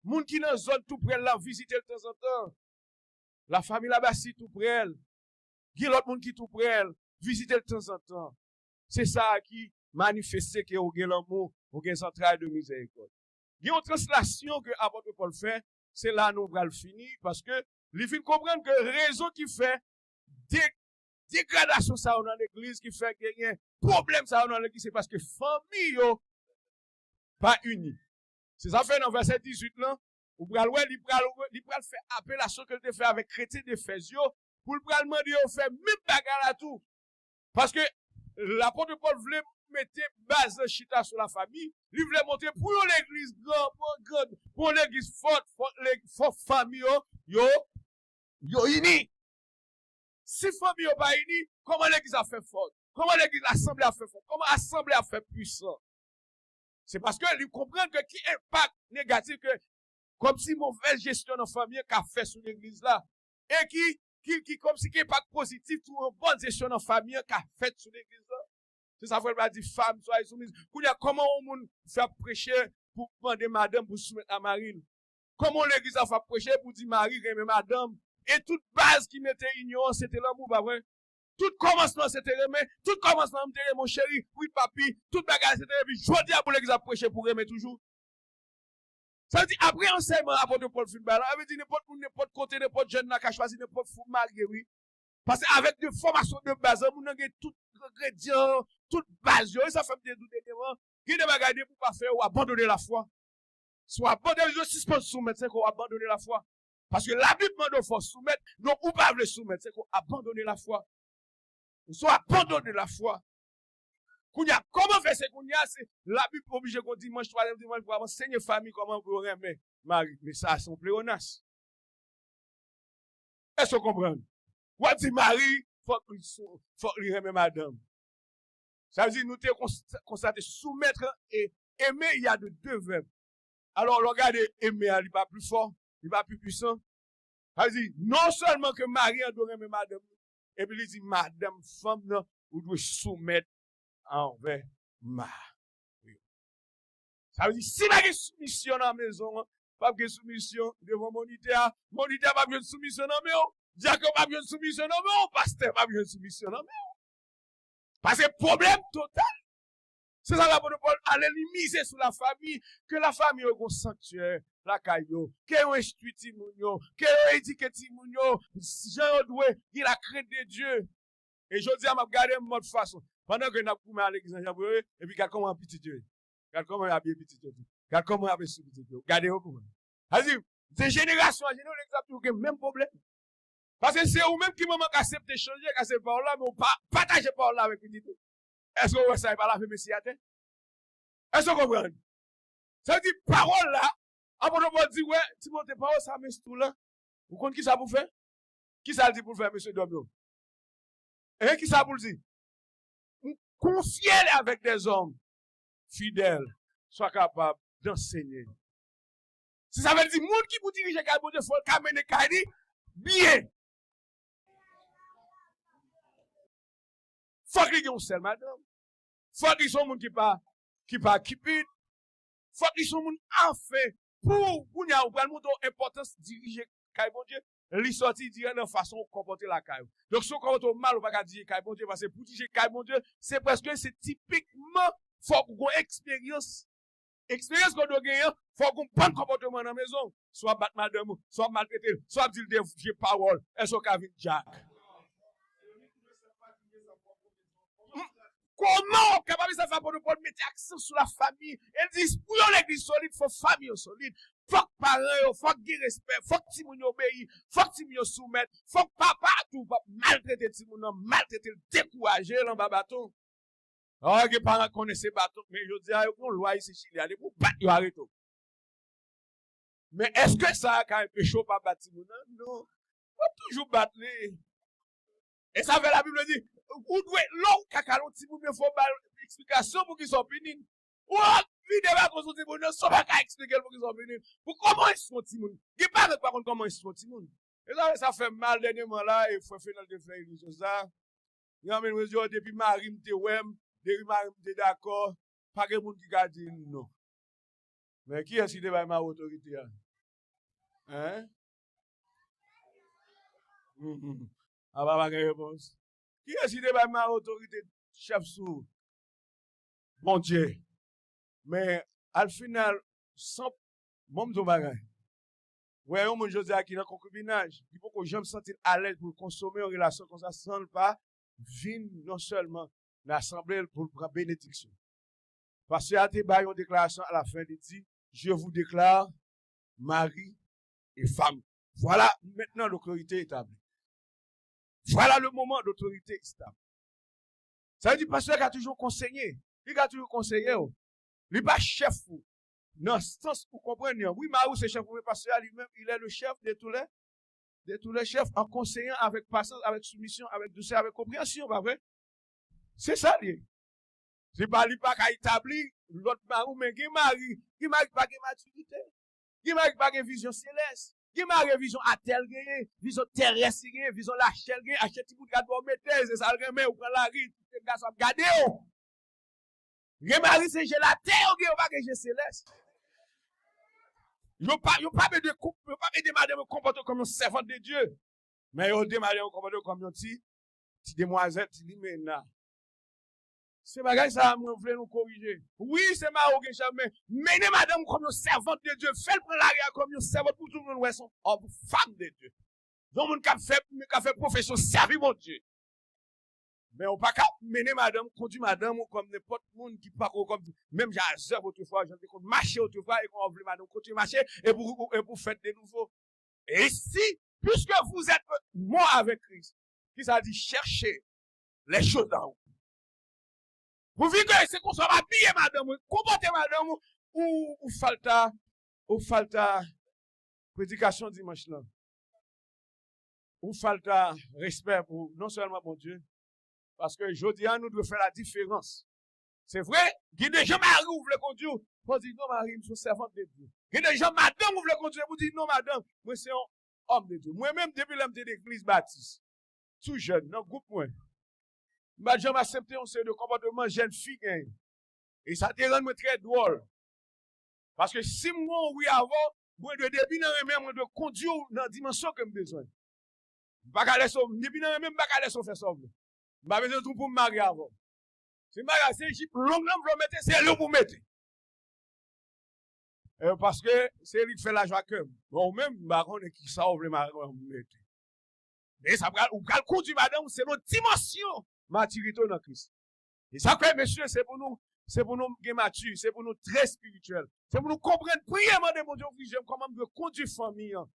Moun ki nan zòn tou prè l la, vizite l tanzantan. Lafanmi Labasi tou prè l. Gen lòt moun ki tou prè l, vizite l tanzantan. Se sa ki manifeste ke ou gen lanmou, ou gen zantray de mizèrikòd. Gen yon translasyon ke apot Pòl fè, se la nou pral fini, paske li fin konprann ke rezon ki fè de-, degradasyon sa yo nan legliz, ki fè genyen pwoblèm sa yo nan legliz, se paske fanmi yo pa ini. Se sa fè nan vèsè dizuit lan, ou pral wè, li pral, li pral fè apelasyon ke l te fè avèk kretyen Efèz yo, pou l pral mande yo fè menm bagay la tou. Paske lapot Pòl vle mete baz lan chita sou lafanmi, li vle montre pou yon legliz gran, pou yon gran, pou yon legliz fò, fò, le-, fò fanmi yo, yo, yo ini. Si fanmi yo pa ini, kòman legliz ap fè fò? Kòman legliz, asanble ap fè fò? Kòman asanble ap fè pwisan? Se paske li konprann ke ki enpak negatif ke kòmsi movèz jesyon nan fanmi an ka fè sou legliz la. E ki, ki, ki kòmsi ki enpak pozitif tou yon bòn jesyon nan fanmi an ka fèt sou legliz la. Se sa frè Pòl di, fanm, soyez soumises. Kounye a, kòman yon moun fè ap preche pou mande madanm pou soumèt a mari l? Kòman yon legliz ap fè ap preche pou di mari renmen madanm? E tout baz ki mete inyon an, se te lanmou, pa vre? Tout kòmansman se te renmen, tout kòmansman m te renmen w cheri, wi papi, tout bagay se te renmen, epi jodi a pou legliz ap preche pou renmen toujou. Sa vle di, apre ansèyman apot Pòl fin bay la, sa vle di nenpòt moun, nenpòt kote, nenpòt jèn la ka chwazi nenpòt fou marye, wi. Paske avèk de fòmasyon de baz lan, moun nan gen tout engredyan, tout baz yo. E sa fè m te di w dènyèman, gen de bagay depi w pa fè yo, w abandone lafwa. Si w abandone, yo sispann soumèt, se ke w abandone lafwa. Paske Labib mande w fò w soumèt, non ou pa vle soumèt, se ke w abandone lafwa. Ou sou abandone lafwa. Kounye a, kòman fè se kounye a, se Labib oblije gon dimanch, twazyèm dimanch, pou ansenye fanmi kòman pou yo renmen mari. Men sa, se yon pleyonas. Èske w konprann? W ap di mari, fòk li sou, fòk li renmen madanm. Sa vle di, nou te kons-, konstate soumèt e eme, il y a de deux verbes. Alò, lè w gade eme a, li pa pli fò, li pa pli pwisan. Sa vle di, non sèlman ke mari an dwe renmen madanm li, epi li di, madanm, fanm nan, ou dwe soumèt anvè mari. Sa vle di, si pa gen soumisyon nan mezon an, p ap gen soumisyon devan monitè a, monitè a p ap jwenn soumisyon nan men w, dyak yo p ap jwenn soumisyon nan men w, pastè p ap jwenn soumisyon nan men w. Paske pwoblèm total, se sa apot Pòl ale, li mize sou lafanmi, ke lafanmi yo gen yon sanktyè lakay yo, ke yo enstwi timoun yo, ke yo edike timoun yo jan yo dwe, gen la crainte de Dieu. E jodi a, m ap gade yon lòt fason. Pandan ke n ap goumen a legliz nan jan pou yo ye, epi gad kòman pitit yo ye. Gad kòman yo abiye pitit yo tou. Gad kòman yo ap enstwi pitit yo. Gade yo kouman. Sa vle di, se jenerasyon an jenerasyon, yo gen menm pwoblèm. Paske se ou menm ki manman k aksepte chanje, k aksepte pawòl la, men ou pa pataje pawòl la avèk pitit ou. Èske w wè sa e pa lave men sye atè? Èske w konprann? Sa vle di pawòl la, apot Pòl di, wè, Timote, pawòl sa m enstwi w la, ou konn ki sa pou fè? Ki sa l di pou l fè, mesye dòm yo? Hein, ki sa pou l di? M konfye l avèk dèzòm fidèl, swa kapab dansenye. Se sa vle di, moun ki pou dirije kay Bondye, fò l ka mennen kay li byen. Fòk li gen yon sèl madanm. Fòk li se yon moun ki pa, ki pa kipid. Fòk li se yon moun anfen. Pou kounye a, ou pral montre w enpòtans dirije kay Bondye. Li sòti dirèk nan fason w konpòte lakay ou. Donk, si w konpòte w mal, ou pa ka dirije kay Bondye, paske pou dirije kay Bondye, se prèske, se tipikman, fòk ou gen eksperyans. Eksperyans ke w dwe genyen, fòk ou gen yon bòn konpòteman nan mezon. Si w ap bat madanm ou, si w ap maltrete l, si w ap di l de vye pawòl, èske w ka vin dyak? Kòman w kapab, e sa fè apot Pòl mete aksan sou lafanmi? E l di, pou yon legliz solid, fò fanmi yo solid. Fòk paran yo, fòk gen respè, fòk timoun yo obeyi, fòk timoun yo soumèt, fòk papa a tou p ap maltrete timoun nan, maltrete l, dekouraje l anba baton. Ò, gen paran k konnen se baton, men jodi a, yo gen yon lwa isit Chili a, depi w bat yo, arete w. Men èske sa ka anpeche w pa bat timoun nan? Non. W ap toujou bat li. E sa fè Labib di, ou dwe, lè w ka kale yon timoun, men fò w ba l eksplikasyon pou ki sa w pini l. Ou ap vide baton sou timoun nan, san w pa ka eksplike l pou ki sa w pini l. Pou kòman w enstwi yon timoun? Gen paran ki pa konn kòman enstwi yon timoun. E sa, sa fè m mal dènyèman la, e frè Fenel te fè emisyon sa. Li anmenn mwen di, depi mari m te wè m, depi mari m te dakò, pa gen moun ki ka di l non. Men kiyès ki te bay mari otorite a? Hein? Apa pa gen repons. Kiyès ki te bay mari otorite, chèf sou Bondye? Men al final, san, bon, m di w bagay. Wè yon moun jodi a ki nan konkibinaj, li poko janm santi l alèz pou l konsome yon relasyon konsa san l pa vin non sèlman nan asanble l pou l pran benediksyon. Pastè a te bay yon deklarasyon alafen, li di, je vous déclare mari et femme. Voilà maintenant l'autorité établie. Voilà le moment d'autorité stable. Sa vle di pastè ka toujou konseye. Li ka toujou konseye w. Li pa chèf ou. Nan sans ou konprann li an. Wi, mari w se chèf ou, men pastè a li menm, il est le chef de tous les, de tous les chefs, en conseillant avec patience, avec soumission, avec douceur, avec compréhension, pa vre? Se sa l ye. Se pa li pa ka etabli lòt mari w, men gen mari, gen mari ki pa gen matirite. Gen mari ki pa gen vizyon selès. Gen mari e vizyon atè l genyen, vizyon terès li genyen, vizyon lachè l genyen, achte ti bout rad ba w mete, se sa l renmen, ou pran lari, tout gason ap gade w. Gen mari se je latè yo gen, yo pa gen je selès. Yo pa, yo pa mete koup, yo pa mete madanm yo konpòte kòm yon sèvant de Dye. Men yo de madanm yo konpòte kòm yon ti, ti demwazèl, ti limena. Se bagay sa a mwen vle nou korije. Wi, se mari w gen chèf, men mennen madanm ou kòm yon sèvant de Dye. Fè l pran lari a kòm yon sèvant pou tout moun wè se yon òm, fanm de Dye. Yon moun k ap fè, k ap fè pwofesyon sèvi Bondye. Men ou pa ka mennen madanm ou, kondui madanm ou kòm nenpòt moun ki pa ko kòm menm jan a Zèv otrefwa, jan te konn mache otrefwa, e kòman w vle madanm ou kontinye mache, e pou, e pou fèt de nouvo. Et si, puisque vous êtes morts avec Christ, ki sa di, cherchez les choses d'en haut. Pourvu que se konsa w ap abiye madanm ou, konpòte madanm ou, ou, ou falta, ou falta predikasyon dimanch lan. Ou falta respè pou non sèlman Bondye, paske jodi a nou dwe fè la diferans. Se vre, gen de jan mari w vle kondui w, fò w di, non, mari m se yon sèvant de Dye. Gen de jan madanm ou vle kondui w, ou di, non, madanm, mwen se yon òm de Dye. Mwen menm, depi lè m te legliz batis, tou jèn, nan gwoup mwen, m pa t janm aksepte yon seri de konpòteman jèn fi genyen. E sa te rann mwen trè dwòl. Paske si m gen yon wi avè w, mwen dwe, depi nan renmen, mwen dwe kondui w nan dimansyon ke m bezwen. M pa ka lèse w, depi nan renmen, m pa ka lèse w fè sa w vle. M pa bezwen tou pou m marye avè w. Si m marye, se jip long nan m vle w mete, se li w pou mete. E paske se li k fè lajwa kè m. Bon, ou menm, m pa konnen ki sa w vle marye avè m mete. Men sa pral, ou pral kondui madanm ou selon dimansyon matirite w nan Kris. E sa k fè, mesye, se pou nou, se pou nou gen mati, se pou nou trè espirityèl. Se pou nou konprann, priye, mande Bondye ouvri je m, kòman m dwe kondui fanmi an.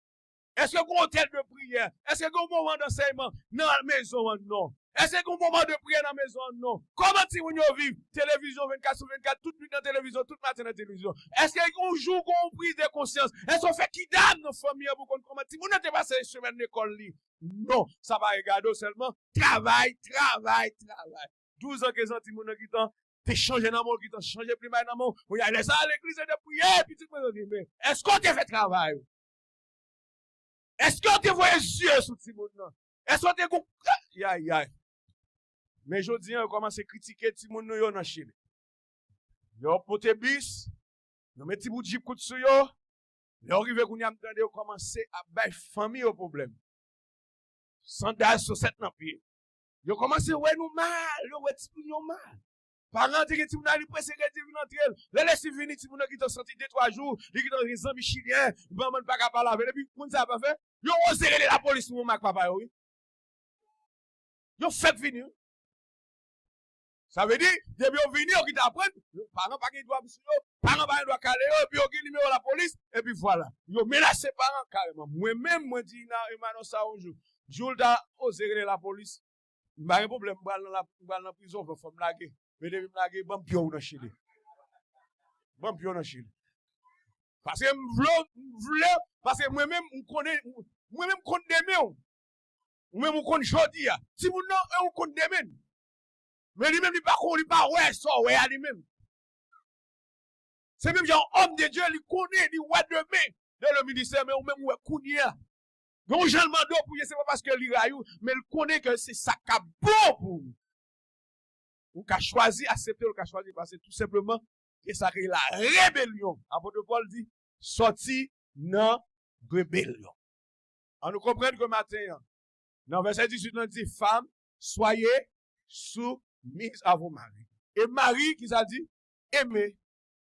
Èske gen yon otèl de priyè? Èske gen yon moman dansèyman nan mezon an? Non. Èske gen yon moman de priyè nan mezon an? Non. Kòman timoun yo viv? Televizyon vennkat sou vennkat, tout nuit nan televizyon, tout maten nan televizyon. Èske yon jou gen yon priz de konsyans? Èske w fè kidam nan fanmi an pou konn kòman timoun nan te pase semèn lekòl li? Non. Sa pa regade w sèlman. Travay, travay, travay. Douz an, kenz an, timoun nan gentan te chanje nan men w, gentan chanje plimay nan men w. Kounye a, lè sa a, legliz yo te priye, pitit mwen yo di, men èske w te fè travay ou? Èske w te voye zye sou timoun nan? Èske w te gon, yayay. Men jodi a, yo kòmanse kritike timoun nou yo nan Chili. Yo pote bis, yo met ti bout jip kout sou yo. Lè yo rive kounye a, m tande yo kòmanse ap bay fanmi yo pwoblèm. Sandal, sosèt nan pye. Yo kòmanse wè nou mal, yo wè timoun yo mal. Paran an te gen timoun nan, li prese redi vin antre l. Lè lesi vini, timoun nan gentan santi de twa jou, li gentan gen zanmi chilyen, manman l pa ka pale avè l. Epi moun sa pa fè, yo oze rele lapolis pou manman ak papa yo, wi. Yo fèk vini, wi. Sa vle di, depi yo vini, yo kite aprann, yo, paran pa gen dwa sou yo, paran pa gen dwa kale yo, epi yo gen nimewo lapolis, epi vwala. Yo menase paran kareman. Mwen menm, mwen di Ina Emmanuel sa yon jou. Jou l ta oze rele lapolis, m pa gen pwoblèm, m pral nan la, m pral nan prizon, fò, fò m lage. Men depi m lage, ban m pye w nan Chili. Ban m pye w nan Chili. Paske m vle, m vle, paske mwen menm, m konnen, mwen menm, m konn demen w. Ou menm ou konn jodi a. Timoun nan, e ou konn demen. Men li menm, li pa konn, li pa wè sa w wè a li menm. Se menm jan òm de Dye, li konnen, li wè demen de le ministè, men ou menm ou wè kounye a. Gen yon jan l mande w pou ye, se pa paske li rayi w, men l konnen ke se sa k ap bon pou ou. Ou ka chwazi aksepte, ou ka chwazi pase tou senpleman, se sa k rele la rebelyon. Apot Pòl di, sòti nan rebelyon. An nou konprann ke maten an, nan vèsè dizuit lan di, femmes, soyez soumises à vos maris. E mari, ki sa di? Aimez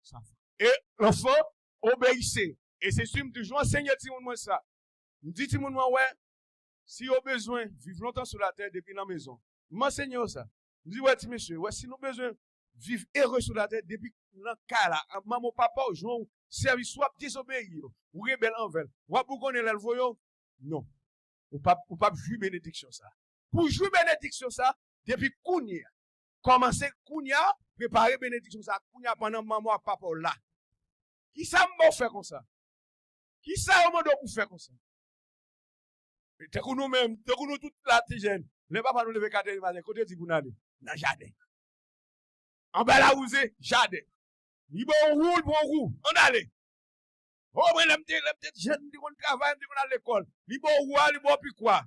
sa femme. Et l'enfant, obéissez. E se si m toujou ansenye timoun mwen sa. M di timoun mwen, wè, si yo bezwen viv lontan sou latè depi nan mezon. M ansenye yo sa. M di, wè, ti mesye, wè, si nou bezwen viv ere sou latè depi nan kay la, manman w, papa w, jan w sèvi, si w ap dezobeyi yo, ou rebèl anvè l, w ap bougonnen lè l voye w, non. Ou p ap, ou p ap jwi benediksyon sa. Pou w jwi benediksyon sa, depi kounye a, kòmanse kounye a, prepare benediksyon sa kounye a pandan manman w ak papa w la. Kisa m ba w fè konsa? Kisa yo mande w pou fè konsa? Tankou nou menm, tankou nou tout la te jèn. Lè papa nou leve katè di maten, kote yo di pou n ale? Nan jaden. Anba lawouze, jaden. Li ba w wou, li ba w wou. Ann ale. O, mwen, lè m te, lè m te jèn, m te konn travay, m te konn al lekòl. Li ba w wou a, li ba w pikwa.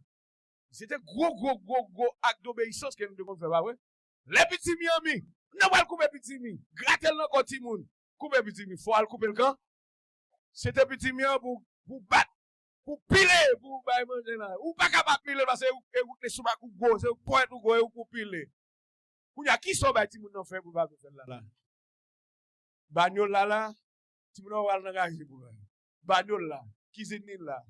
Se te gwo, gwo, gwo, gwo ak dobeyisans ke nou te konn fè, pa vre? Lè pitimi an mi, nan pral koupe pitimi, grate l nan kò timoun, koupe pitimi, fò w al koupe l kan? Se te pitimi an pou, pou bat, pou pile, pou bay manje la. Ou pa ka pa pile l, paske e ou, e ou, e sou bak ou gwo, se ou ponyèt ou gwo, e ou pou pile. Kounye a, kisa w bay timoun nan fè pou l pa vin fè l la? Banyòl la la, timoun nan pral nan raje pou l. Banyòl la, kizin li la,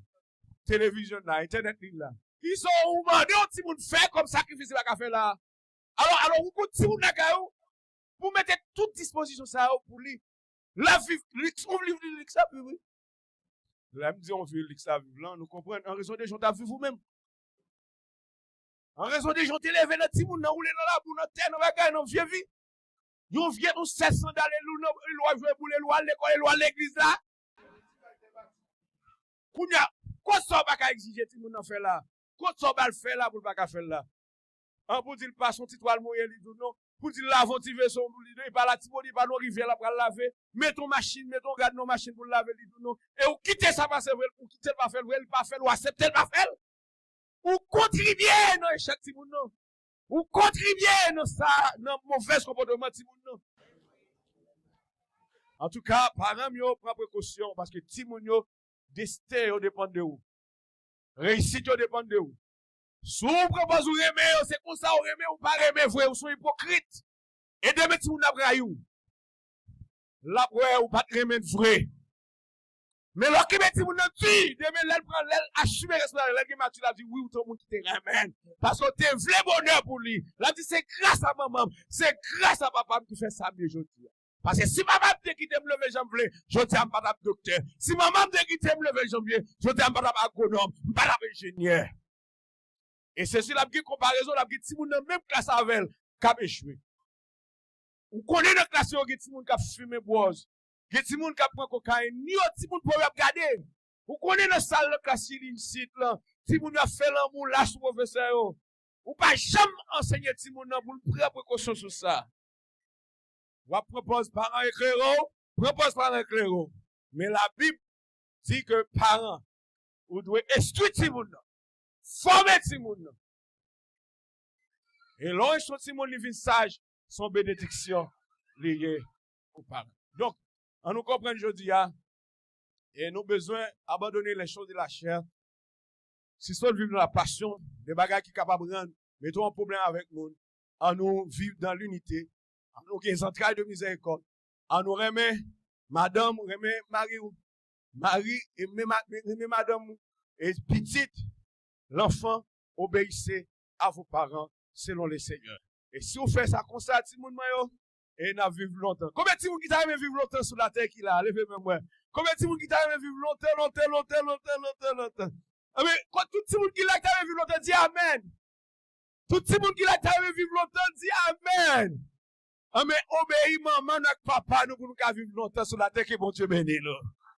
televizyon la, entènèt li la. Kisa w mande yon timoun fè kòm sakrifis li pa ka fè la? Alò, alò, ou konn timoun lakay ou, pou mete tout dispozisyon sa yo pou li. L ap viv liks, ou viv liks la, wi, wi. Lè m di yon vi liks la viv lan, nou konprann an rezon de jan w t ap viv ou menm. An rezon de jan w te leve nan timoun, nan woule nan labou, nan tè, nan bagay, nan vye vi. Yon vye, yon sèl sandal, e lou nan, e lou ap jwe boul, e lou al lekòl, e lou al legliz la. Kounye a, kot sa w pa ka egzije timoun nan fè la? Kot sa w ba l fè la pou l pa ka fè l la? An pou di l pase yon ti twal mouye, li di w non, pou di lave yon ti veso, li pa Latibonit, li pa nan rivyè l ap pral lave, mete yon machin, mete yon rad nan machin pou l lave li tou non. E ou kite sa pase vre, ou kite l pa fè l vre, li pa fè l, ou aksepte l pa fè l. Ou kontribye nan echèk timoun nan. Ou kontribye nan sa, nan movèz konpòtman timoun nan. Antouka, paran m yo pran prekosyon paske timoun yo, desten yo depann de ou. Reyisit yo depann de ou. Si w pran pòz ou renmen yo, se konsa ou renmen, ou pa renmen vre, ou se yon ipokrit. E demen timoun nan ap rayi w. L ap wè ou pa t renmen l vre. Men lè w kenbe timoun nan di, demen lè l pran, lè l asime responsabilite, lè l gen matire, l ap di, wi, ou te yon moun ki te renmen l. Paske w te vle bonè pou li. L ap di, se gras a manman m, se gras a papa m ki fè sa m ye jodi a. Paske si papa m te kite m leve jan m vle, jodi a m pa t ap doktè. Si manman m te kite m leve jan m vle, jodi a m pa t ap agwonòm, m pa t ap enjenyè. E se si l ap gen konparezon, l ap gen timoun nan menm klas avè l k ap echwe. Ou konnen nan klas yo gen timoun k ap fimen bwòz, gen timoun k ap pran kokayin, ni yo timoun pa w yo ap gade. Ou konnen nan sal nan klas ilisit lan, timoun yo ap fè lanmou lach sou pwofesè yo. Ou pa janm ansenye timoun nan pou l pran prekosyon sou sa. W ap pran pòz paran eklere w, pran pòz paran eklere w. Men Labib di ke paran, ou dwe enstwi timoun nan, fòme timoun nan. E lè w enstwi timoun, li vin saj, se yon benediksyon li ye pou paran. Donk, ann nou konprann jodi a, e nou bezwen abandone les choses de la chair, sispann viv nan lapasyon, de bagay ki kapab rann, mete w an pwoblèm avèk moun. Ann nou viv dan linite, ann nou gen zantray de mizèrikòd, ann nou renmen madanm, renmen mari w, mari, renmen ma-, renmen madanm ou, e pitit, l'enfant, obéissez à vos parents selon le Seigneur. E si w fè sa konsa, timoun mwen yo, e n ap viv lontan. Konbyen timoun ki ta renmen viv lontan sou latè ki la? Leve men mwen. Konbyen timoun ki ta renmen viv lontan, lontan, lontan, lontan, lontan, lontan? Anben, kot tout timoun ki la ki ta renmen viv lontan, di amèn. Tout timoun ki la ki ta renmen viv lontan, di amèn. Anben, obeyi manman nou ak papa nou pou nou ka viv lontan sou latè, ke Bondye beni nou.